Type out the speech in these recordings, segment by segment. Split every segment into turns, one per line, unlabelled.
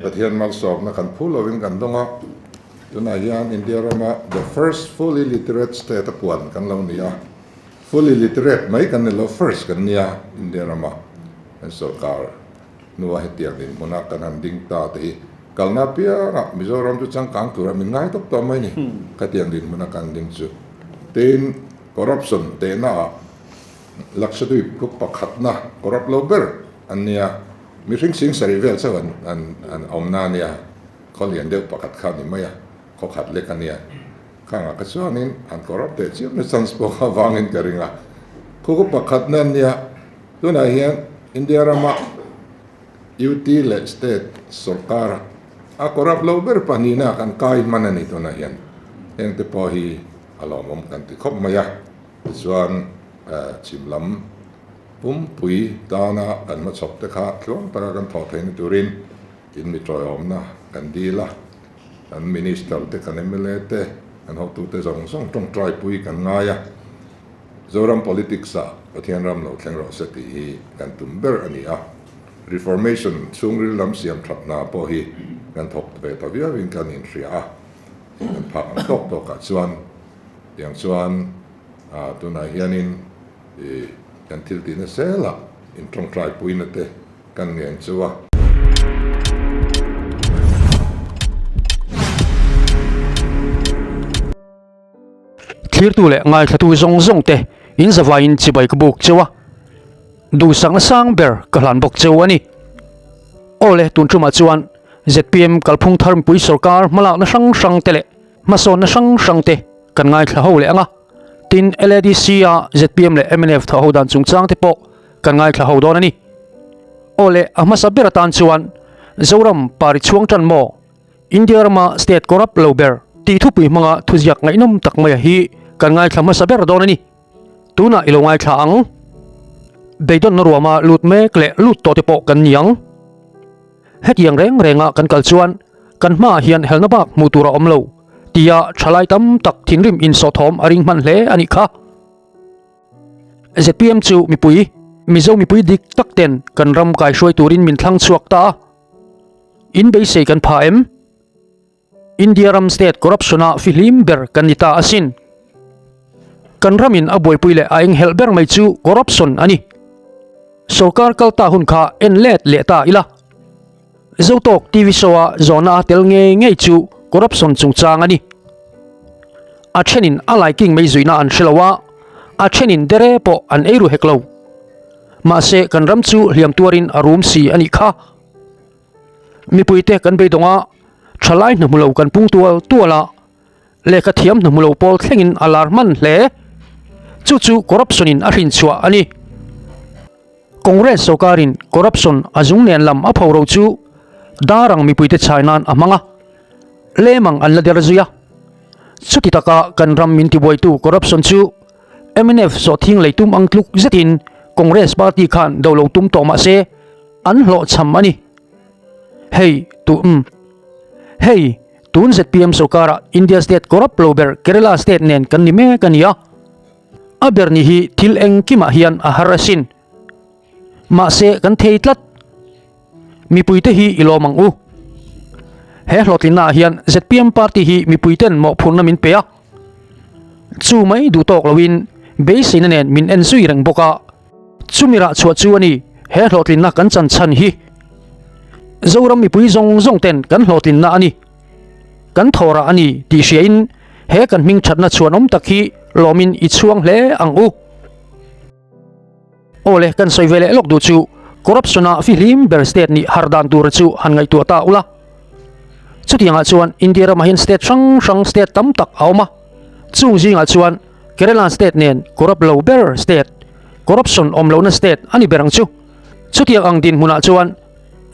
Pathian malsawmna kan phu lovin kan dawng a, tunah hian India rama the first fully literate state a puan kan lo ni a, fully literate mai kan ni lo, first kan nia India rama kan sorkar hnua hetiang dinhmuna kan han ding ta te hi kalna apiangah Mizoram chu changkang tura min ngai tawp tawh mai ni khatiang dinhmuna kan ding chu. Tin, corruption tehna ah Lakshadweep group pakhatna corrupt lo ber an nia. Mihring sing sarih vel chauh an an an awmna a nia, khaw lian deuh pakhat kha a ni mai a, khaw khat lek a nia. Khangah kha chuanin an corrupt teh chiam na chance pawh kha vangin ka ring a. Khu khu pakhatna an nia, tunah hian India rama UT leh state sorkar a corrupt lo ber pahnihna kan kai hman a ni tunah hian. Hengte pawh hi a lawmawm kan ti khawp mai a, tichuan chhim lam Pumpui tana kan hmachhawp te kha tluang taka kan thawh theihna turin in mi tawiawmna kan dil a, kan Minister te, kan mla te, kan hotute zawng zawng tawngtaipui kan ngai a, Zoram politics ah Pathian ram lo thleng rawh se tih hi kan tum ber a ni a, Reformation chhungril lam siam that hna pawh hi kan thawk ve ta viauin kan inhria a, kan phak ang tawk tawkah chuan tiang chuan tunah hianin I kan thil tih nasa lah in tawngtai puina te kan ngen chu a.
Thlirtu leh ngaithlatu zawng zawng te in zavaiin chibai ka buk cheu a, duhsakna sang ber ka hlan bawk cheu a ni. Aw le, tun tumah chuan zpm kalphung thar mipui sorkar hmalakna hrang hrang te leh hmasawnna hrang hrang te kan ngaithla ho leh ang a. Tin, LADC a zpm leh mnf thawh ho dan chungchang te pawh kan ngaithla ho dawn a ni. Aw le, a hmasa ber atan chuan Zoram pari chhuang tan maw? India rama state corrupt lo ber tih thupui hmanga thuziak ngaihnawm tak maia hi kan ngaithla hmasa ber dawn a ni. Tunah i lo ngaithla ang. Beidawnna ruama lut mek leh lut tawh te pawh kan ni ang. Hetiang reng renga kan kal chuan kan hmaah hian helna bak hmuh tur a awm lo tia thalai tam tak thinrim insawhthawm a ring hman hle a nih kha. Zpm chu mipui, Mizo mipui dik tak ten kan ram kaihruai turin min thlang chhuak ta a, in beisei kan pha em? India ram state corruption a fihlim ber kan ni ta asin. Kan ramin a buaipui leh a enghelh ber mai chu corruption a ni. Sorkar kal ta hun kha en let leh ta ila. Zotawk TV show a zawhna a tel ngei ngei chu corruption chungchang a ni. A thenin a laiking mai zuina an hre lo a, a thenin dere pawh an ei ru hek lo. Mahse kan ram chu hliam tuarin a rum si a nih kha. Mipuite kan beidawng a, thalai hna hmu lo kan pung tual tual a, lehkha thiam hna hmu lo pawl thlengin a lar hman hle. Chu chu corruption in a hrin chhuah a ni. Congress sorkarin corruption a zung nen lam a pho ro chu darang mipuite chhai nan a hmang a, lemang an la der zui a. Chuti taka kan ram min tibuaitu corruption chu mnf sawhthing lei tum ang tluk zetin Congress party khan do lo tum tawh mah se, An hlawhchham a ni. Hei tu umm. Hei tun zpm sorkara India state corrupt lo ber Kerala state nen kan ni mek a ni a. A ber ni hi thil engkimah hian a har asin. Mahse kan thei tlat. Mipuite hi i lawm ang u. He hlawhtlinna ah hian zpm party hi mipuiten mawhphurhna min pe a. Chu mai duh tawk loin beiseina nen min en zui reng bawk a. Chumi rah chhuah chu a ni, he hlawhtlinna kan chan chhan hi Zoram mipui zawng zawng ten kan hlawhtlinna a ni, kan thawrah a ni tih hriain he kan hming thatna chhuanawm tak hi lawmin i chhuang hle ang u. Aw le, kan sawi ve leh lawk duh chu corruption-a fihlim ber state nih har dan tura chu han ngaihtuah ta ula. Chutiangah chuan India ramah hian state hrang hrang state tam tak a awm a, chung zingah chuan Kerala state nen corrupt lo ber state, corruption awm lohna state a ni ber ang chu. Chutiang ang dinhmunah chuan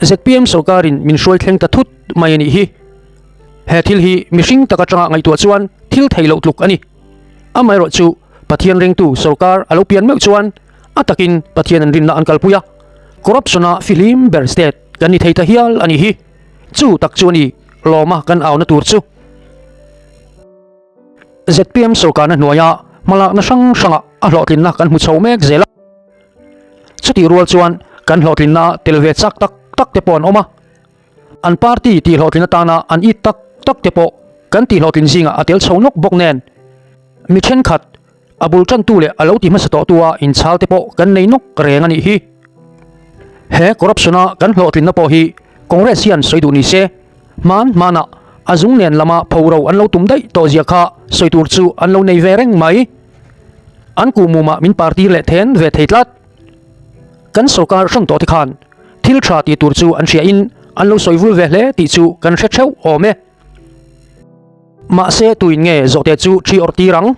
zpm sorkarin min hruai thleng ta thut mai a nih hi. He thil hi mihring tak atanga ngaihtuah chuan thil thei loh tluk a ni. Amaherawh chu Pathian ringtu sorkar a lo pian meuh chuan a takin Pathian an rinna an kalpui a, corruption-a fihlim ber state kan ni thei ta hial a nih hi. Chu tak chu a ni lawma kan auna tur chu. Zpm sorkarna hnuaia hmalakna hrang hrangah a hlawhtlinna kan hmu chho mek zel a. Chutih rual chuan kan hlawhtlinna tel ve chak tak tak te pawh an awm a. An party tihhlawhtlin atana an it tak tak te pawh kan tihhlawhtlin zingah a tel chho nawk bawk nen. Mi thenkhat, a bul tantu leh a lo ti hmasa tawhtua inchhal te pawh kan nei nawk reng a nih hi. He corruption-a kan hlawhtlinna pawh hi Congress hian sawi duh ni se, hman hmanah a zung nen lama phoro an lo tum daih tawh zia kha sawi tur chu an lo nei ve reng mai. An kuhmumah min partir leh then ve thei tlat. Kan sorkar hran tawh te khan thil tha tih tur chu an hria in an lo sawi vul ve hle tih chu kan hre theuh awm e. Mahse tuin nge zawhte chu thi awrh tir ang?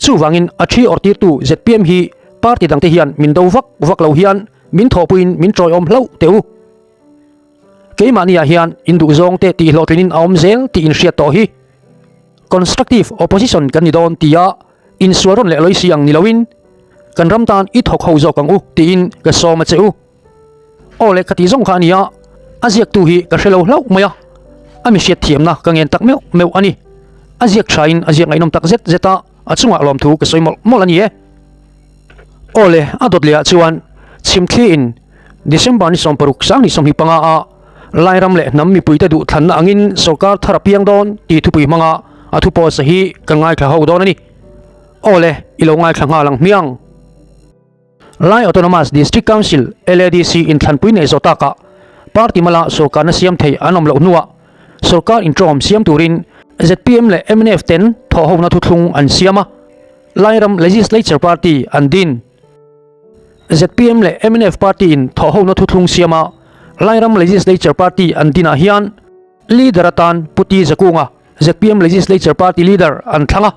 Chuvangin a thi awrh tirtu zpm hi party dangte hian min do vak vak lo hian min thawhpuiin min tawiawm hlauh teh u. Keimahniah hian induhzawng te tih hlawhtlinin a awm zel tih inhriat tawh hi. Constructive opposition kan ni dawn tia insual rawn leh lawi si ang ni loin kan ram tan i thawk ho zawk ang u tiin ka sawm a che u. Aw le ka tih zawng kha a nia, a ziaktu hi ka hre lo hlauh mai a, a mi hriat thiamna ka ngen tak meuh meuh a ni. A ziak thain a ziak ngaihnawm tak zet zet a, a chungah lawmthu ka sawi mawlh mawlh a ni e. Aw le, a dawt lehah chuan chhimthliin December ni 16 2025 a Lairam leh hnam mipuite duhthlanna angin sorkar thar a piang dawn tih thupui hmanga a thu pawisa hi kan ngaithla ho dawn a ni. Aw le, i lo ngaithla nghal ang hmiang. Lai Autonomous District Council, LADC, inthlanpui neih zawh takah party mala sorkarna siam thei an awm loh hnuah sorkar intawm siam turin zpm leh mnf ten thawhhona thuthlung an siam a, Lairam Legislature Party an din. Zpm leh mnf party-in thawhhona thuthlung siam a, Lairam Legislature Party an dinah hian leader atan Pu T Zakunga, zpm Legislature Party leader an thlang a.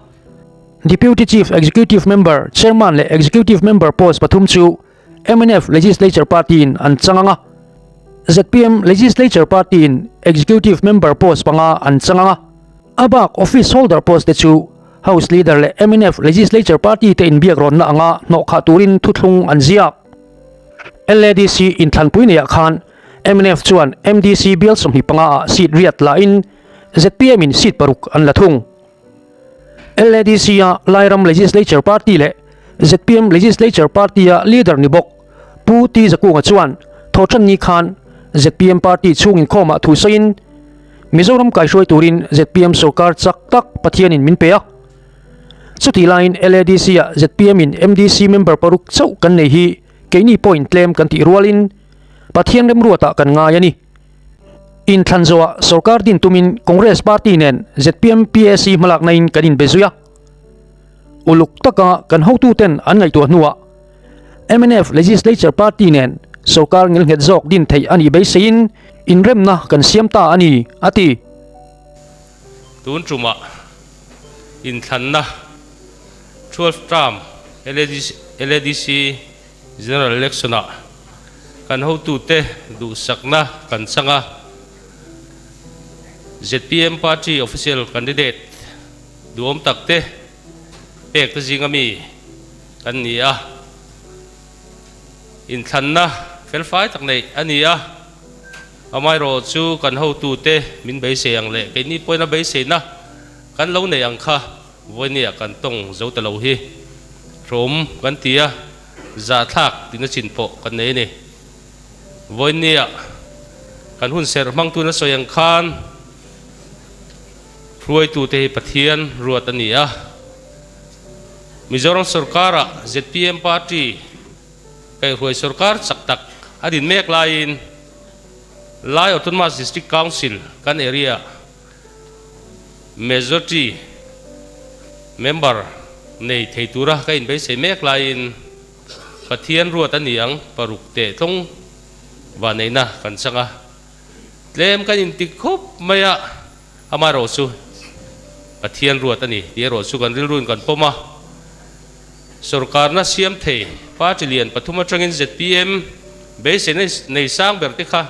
Deputy Chief Executive Member, Chairman leh Executive Member post pathum chu mnf Legislature Party-in an chang ang a. Zpm Legislature Party-in Executive Member post panga an chang ang a. A bak office holder post te chu House Leader leh mnf Legislature Party te inbiak rawnna anga hnawhkhah turin thuthlung an ziak. LADC inthlanpui neiah khan mnf chuan MDC bial 25 ah seat riat la in zpm in seat paruk an la thung. LADC a Lairam Legislature Party leh zpm Legislature Party a leader ni bawk Pu T Zakunga chuan thawhtanni khan zpm party chhung inkhawmah thu sawiin Mizoram kaihruai turin zpm sorkar chak tak Pathianin min pe a. Chutih laiin LADC-ah zpm-in MDC member paruk chauh kan nei hi keini pawhin tlem kan tih rualin Pathian remruatah kan ngai a ni. Inthlan zawhah sorkar din tumin Congress party nen zpm PAC hmalaknain kan inbe zui a. Uluk taka kan hotuten an ngaihtuah hnuah mnf Legislature Party nen sorkar ngilnghet zawk din theih a nih beiseiin inremna kan siam ta a ni, a ti.
Tun tumah inthlanna 12 term LADC General Election-ah kan hotute duhsakna kan chang a, zpm Party Official Candidate duhawm takte pek te zinga mi kan ni a, inthlanna felfai tak neih a ni a, amaherawh chu kan hotute min beisei ang leh keini pawhin a beiseina kan lo neih ang kha vawinia kan tawng zo ta lo hi hrawm kan ti a, zahthlak tina chin pawh kan nei a ni. Vawinia kan hun serh hmangtuna sawi ang khan hruaitute hi Pathian ruat a ni a. Mizoram sorkara zpm party kaihhruai sorkar chak tak a din mek laiin Lai Autonomous District Council kan area majority member nei thei tura ka inbeisei mek laiin Pathian ruat a ni ang paruk teh tlawng vanneihna kan chang a, tlem kan inti khawp mai a. Amaherawh chu Pathian ruat a ni tih erawh chu kan rilruin kan pawm a. Sorkarna siam thei party lian pathum atangin zpm beiseina nei sang ber te kha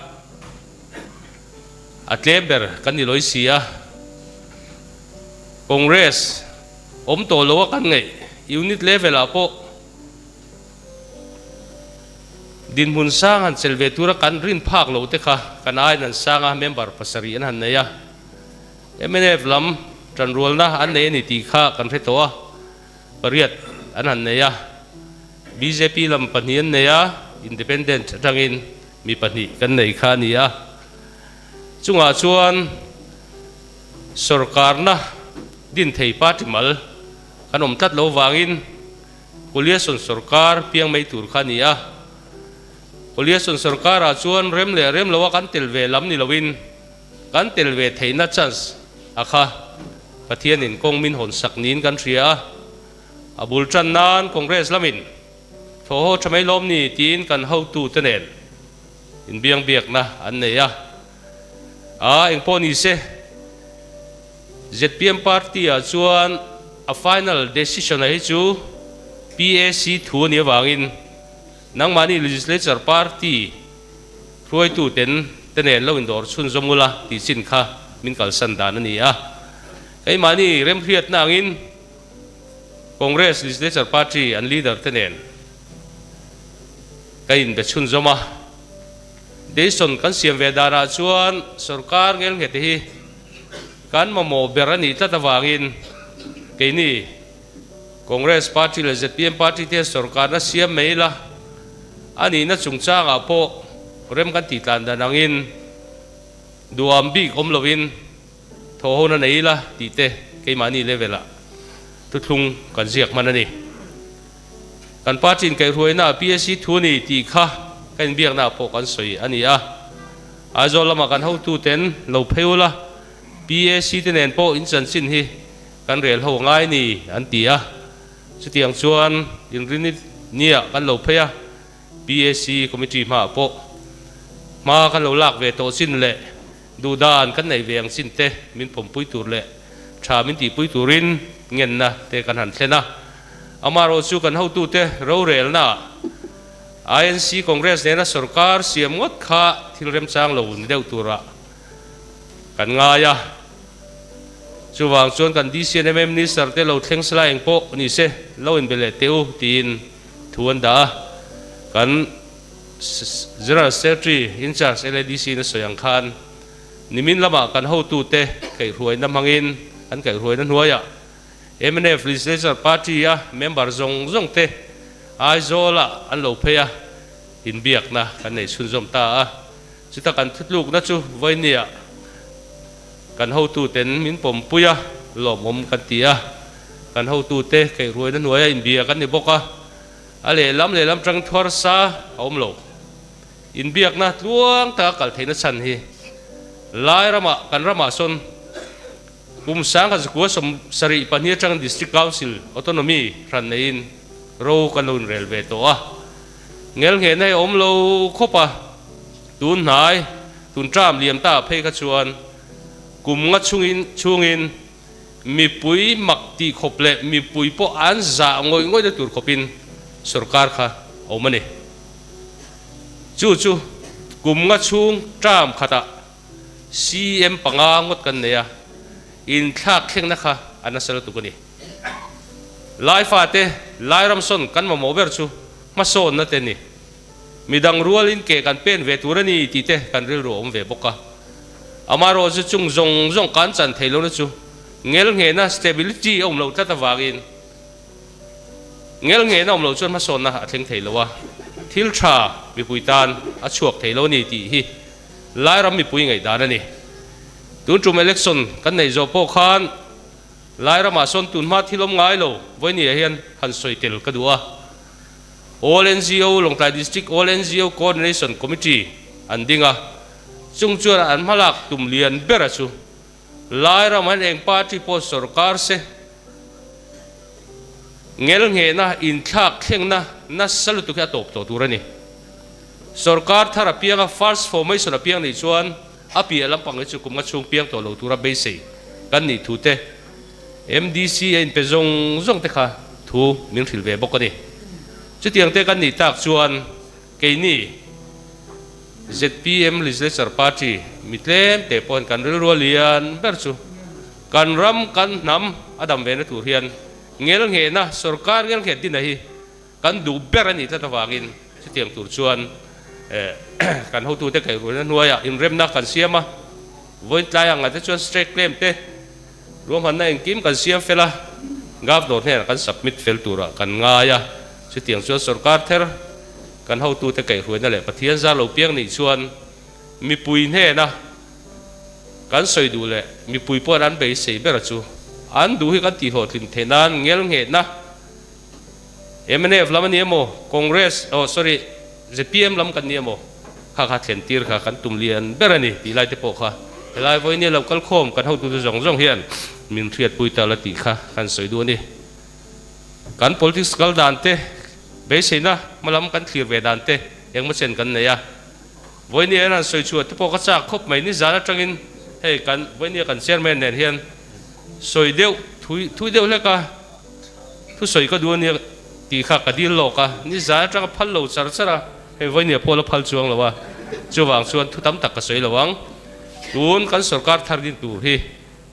a tlem ber kan ni lawi si a. Congress awm tawh lo a kan ngaih unit level ah pawh Dinhmun sang han chelh ve tura kan rin phak loh te kha kan aiin an sang a, member pasarih an han nei a. Mnf lam tanrualna an nei a ni tih kha kan hre tawh a, pariat an han nei a. Bjp lam pahnih an nei a, independent atangin mi pahnih kan nei kha a ni a. Chungah chuan sorkarna din thei party mal kan awm tlat lo vangin coalition sorkar piang mai tur kha a ni a. Coalition sorkarah chuan rem leh rem loa kan tel ve lam ni loin kan tel ve theihna chance a kha Pathianin kawng min hawn sak niin kan hria a. A bul tan nan Congress lamin thaw haw tha mai lawm ni tiin kan hotute nen inbiang biakna an nei a. A engpawh ni se, zpm party ah chuan a final decision a hi chu PAC thu a nih avangin nangmahni legislature party hruaitu ten te nen lo indawr chhunzawm ula tih chin kha min kalsan dan a ni a. Keimahni remhriatna angin Congress legislature party an leader te nen ka inbe chhunzawm a. Decision kan siam ve danah chuan sorkar ngelnghete hi kan mamawh ber a nih tlat avangin keini Congress party leh zpm party te sorkarna siam mai ila a nihna chungchangah pawh rem kan tih tlan dan angin duham bik awm lovin thawhhona nei ila tih te keimahni level ah thuthlung kan ziak hman a ni. Kan party in kaihhruaina PAC thu a ni tih kha ka inbiaknaah pawh kan sawi a ni a. Aizawl lamah kan hotuten lo phei ula, PAC te nen pawh in chanchin hi kan rel ho ngai ni an ti a. Chutiang chuan inrini niah kan lo phei a, PAC committee hmaah pawh hma kan lo lak ve tawh chin leh duhdan kan neih ve ang chin te min pawmpui tur leh tha min tihpui turin ngenna te kan han thlen a. Amaherawh chu kan hotute rorelnaah INC Congress nena sorkar siam ngawt kha thil remchang lo ni deuh turah kan ngai a. Chuvang chuan kan DC and mm Minister te lo thleng sela eng pawh ni se lo inbe leh teh u tiin thu an dah a. Kan General Secretary in charge LADC in a sawi ang khan nimin lamah kan hotute kaihhruaina hmangin an kaihhruaina hnuaiah Mnf Legislature Party a member zawng zawng te Aizawl-ah an lo phei a, inbiakna kan nei chhunzawm ta a. Chuta kan thutlukna chu vawinia kan hotuten min pawmpui a, lawmawm kan ti a. Kan hotute kaihhruaina hnuaia inbia kan ni bawk a, a lehlam lehlam tang thuar sa a awm lo. Inbiakna tluang taka kal theihna chhan hi Lai ramah kan ramah sawn Kum 1974 atangin District Council Autonomy hran neiin ro kan lo inrel ve tawh a. Ngelnghehna hi a awm lo khawp a, tun hnai, tun term liam ta phei kha chuan kum nga chungin chungin mipui mak tih khawp leh mipui pawh an zah ngawih ngawih na tur khawpin sorkar kha a awm a ni. Chu chu kum nga chhung term khatah CM panga ngawt kan nei a, inthlak thlengna kha a nasa lutuk a ni. Lai fate, Lai ramsawn kan mamawh ber chu hmasawnna te ni. Midang rualin ke kan pen ve tur a ni tih te kan rilru a awm ve bawk a. Amaherawh chu chung zawng zawng kan chan thei lohna chu ngelnghehna, stability, a awm loh tlat avangin ngelnghehna awm loh chuan hmasawnna a thleng thei lo a, thil tha mipui tan a chhuak thei lo a ni tih hi Lairam mipui ngaihdan a ni. Tun tum election kan neih zawh pawh khan Lairamah sawn tun hma thil awm ngai lo vawinia hian han sawi tel ka duh a. All NGO, Lawngtlai District All NGO Coordination Committee an ding a, chung chuan an hmalak tum lian bera chu Lairam an eng party pawh sorkar se ngelnghehna inthlak thlengna nasa lutuk hi a tawp tawh tur a ni. Sorkar thar a piang a, first formation a piang nih chuan a piah lampang hi chu kum nga chhung piang tawh lo tura beisei kan nih thu te MDC a inpe zawng zawng te kha thu min hrilh ve bawk a ni. Chutiang te kan nih tak chuan keini zpm Legislature Party mi tlem te pawhin kan rilru a lian ber chu kan ram kan hnam a dam ve na tur hian ngelnghehna sorkar ngelnghet dina hi Kan duh ber a nih tlat avangin chutiang tur chuan kan hotute kaihruaina hnuaiah inremna kan siam a, vawiin tlai ang te chuan strike claim te ruahmanna engkim kan siam fel a, Governor hnenah kan submit fel turah kan ngai a, chutiang chuan sorkar ther kan hotute kaihruaina leh Pathian zar lo piang nih chuan mipui hnena. Kan sawi duh leh mipui pawhin an beisei ber chu an duh hi kan tihhlawhtlin theih nan ngelnghehna mnf lam a ni emaw Congress oh sorry zpm lam kan ni emaw kha kha thlen tir kha kan tum lian ber a ni tih lai te pawh kha helai vawinia lo kal khawm kan hotute zawng zawng hian min hriatpui ta la tih kha kan sawi duh a ni. Kan politics kal dan te beiseina hmalam kan thlir ve dan te engmaw chen kan nei a. Vawinia hian han sawi chhuah te pawh ka chak khawp mai. Nizan atangin hei kan Vawinia kan chairman nen hian sawi deuh thui thui deuh hlek a, thusawi ka duh a nia tih kha ka dil lawk a. Nizan atanga phal lo char char a, hei Vawinia pawh la phal chuang lo a, chuvang chuan thu tam tak ka sawi lo ang. Tun kan sorkar thar din tur hi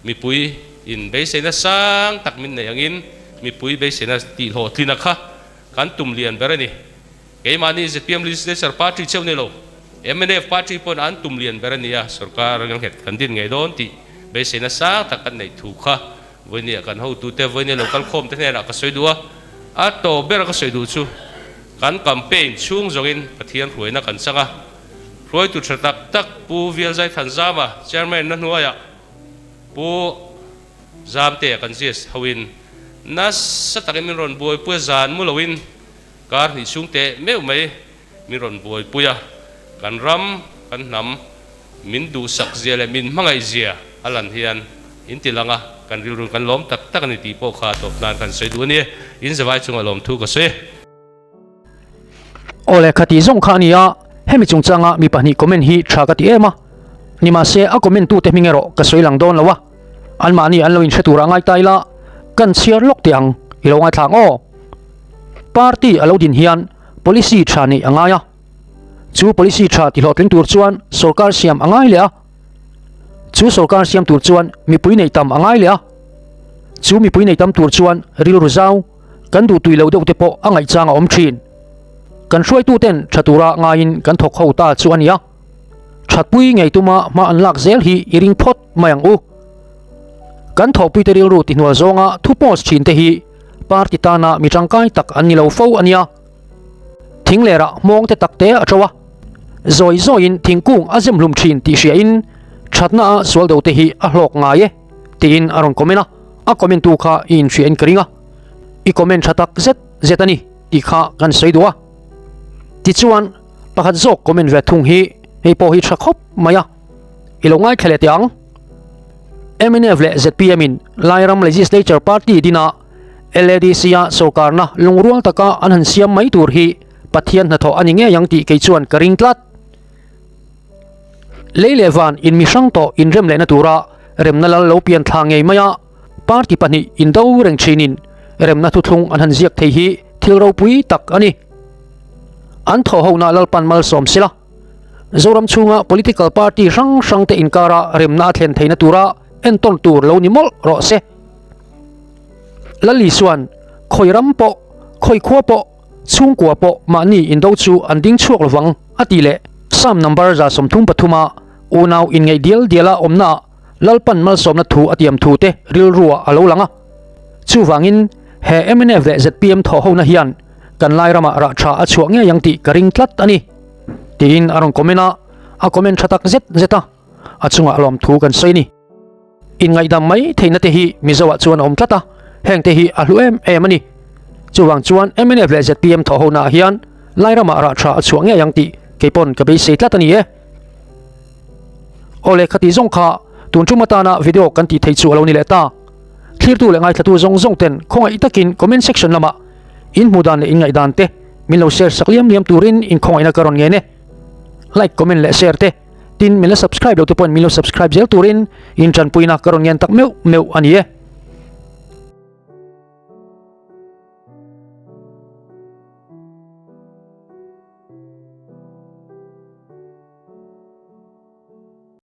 mipui in beiseina sang tak min nei angin mipui beiseina tihhlawhtlina kha kan tum lian ber a ni. Keimahni zpm Legislature Party cheu ni lo, mnf Party pawn an tum lian ber a nia, sorkar nghet kan din ngei dawn tih beiseina sang tak kan neih thu kha vawinia kan hotute vawinia lo kalkhawm te hnenah ka sawi duh a. A tawp bera ka sawi duh chu kan campaign chhung zawngin Pathian hruaina kan chang a, hruaitu tha tak tak Pu Vialzai Thanzama Chairman na hnuaiah Pu Zamtea kan zias hoin nasa takin min rawn buaipui a, zan mu loin Kar hnih chhung teh meuh mai min rawn buaipui a, kan ram, kan hnam min duhsak zia leh min hmangaih zia a lan hian in ti lang a, kan rilru kan lawm tak tak a ni tih pawh kha tawp nan kan sawi duh a ni. In zavai chungah lawmthu ka sawi.
Aw le kha tih zawng kha a ni a, hemi chungchanga mi pahnih comment hi tha ka ti em a, nimahse a comment tute hming erawh ka sawi lang dawn lo a, anmahni an lo inhre turah ngai ta ila kan chhiar lawk teh ang i lo ngaithla ang aw. Party a lo din hian policy tha neih a ngai a, chu policy tha tihlawhtling tur chuan sorkar siam a ngai leh a, chu sorkar siam tur chuan mipui neih tam a ngai leh a, chu mipui neih tam tur chuan rilru zau kan duh tui lo deuh te pawh a ngaihchang a awm thin. Kan hruaituten tha tura ngaiin kan thawk ho ta chu a nia. Thatpui ngei tuma hma an lak zel hi i ring phawt mai ang u. Kan thawhpuite rilru tihnual zawnga thu post thin te hi party tana mi tangkai tak an ni lo fo a nia. Thing lerah hmawng te tak te a to a, zawi zawiin thingkung a zem hlum thin tih hriain thatna a sual do te hi a hlawk ngai e tiin a rawn comment a, a comment tu kha i inhriain ka ring a, i comment tha tak zet zet a ni tih kha kan sawi duh a. Tichuan pakhat zawk comment ve thung hi hei pawh hi tha khawp mai a, i lo ngaithla leh teh ang. Mnf leh zpm in Lairam Legislature Party dina LADC-a sorkarna lungrual taka an han siam mai tur hi Pathian hnathawh a ni ngei ang tih kei chuan ka ring tlat. Lei leh van in mi hrang tawh inrem lehna tura remna lal lo pian thla ngei maia party pahnih indo reng thinin remna thuthlung an han ziak thei hi thil ropui tak a ni. An thawhhona Lalpan malsawm sela. Zoram chhunga political party hrang hrang te inkara remna a thlen theihna tura entawn tur lo ni mawlh rawh se. Lali chuan khawi ram pawh, khawi khua pawh, chhungkua pawh mahni indo chu an ding chhuak lovang a ti leh. Psalm number 133 a unau inngeih dial diala awmnaah Lalpan malsawmna thu a tiam thu te rilruah a lo lang a. Chuvangin he mnf leh zpm thawhhona hian kan lai ramah rah tha a chhuah ngei ang tih ka ring tlat a ni tiin a rawn comment a, a comment tha tak zet zet a, a chungah lawmthu kan sawi a ni. Inngaihdam mai theihna te hi Mizoah chuan a awm tlat a, heng te hi a hlu em em a ni. Chuvang chuan mnf leh zpm thawhhona ah hian lai ramah rah tha a chhuah ngei ang tih kei pawn ka beisei tlat a ni e. Aw le khati zawng kha tun tum atana video kan tih theih chu a lo ni leh ta. Thlirtu leh ngaithlatu zawng zawng ten khawngaih takin comment section lamah in hmuh dan leh in ngaih dan te min lo share sak liam liam turin in khawngaihna ka rawn ngen e. Like, comment leh share te tin min la subscribe lo te pawhin min lo subscribe zel turin in tanpuina ka rawn ngen tak meuh meuh a ni e.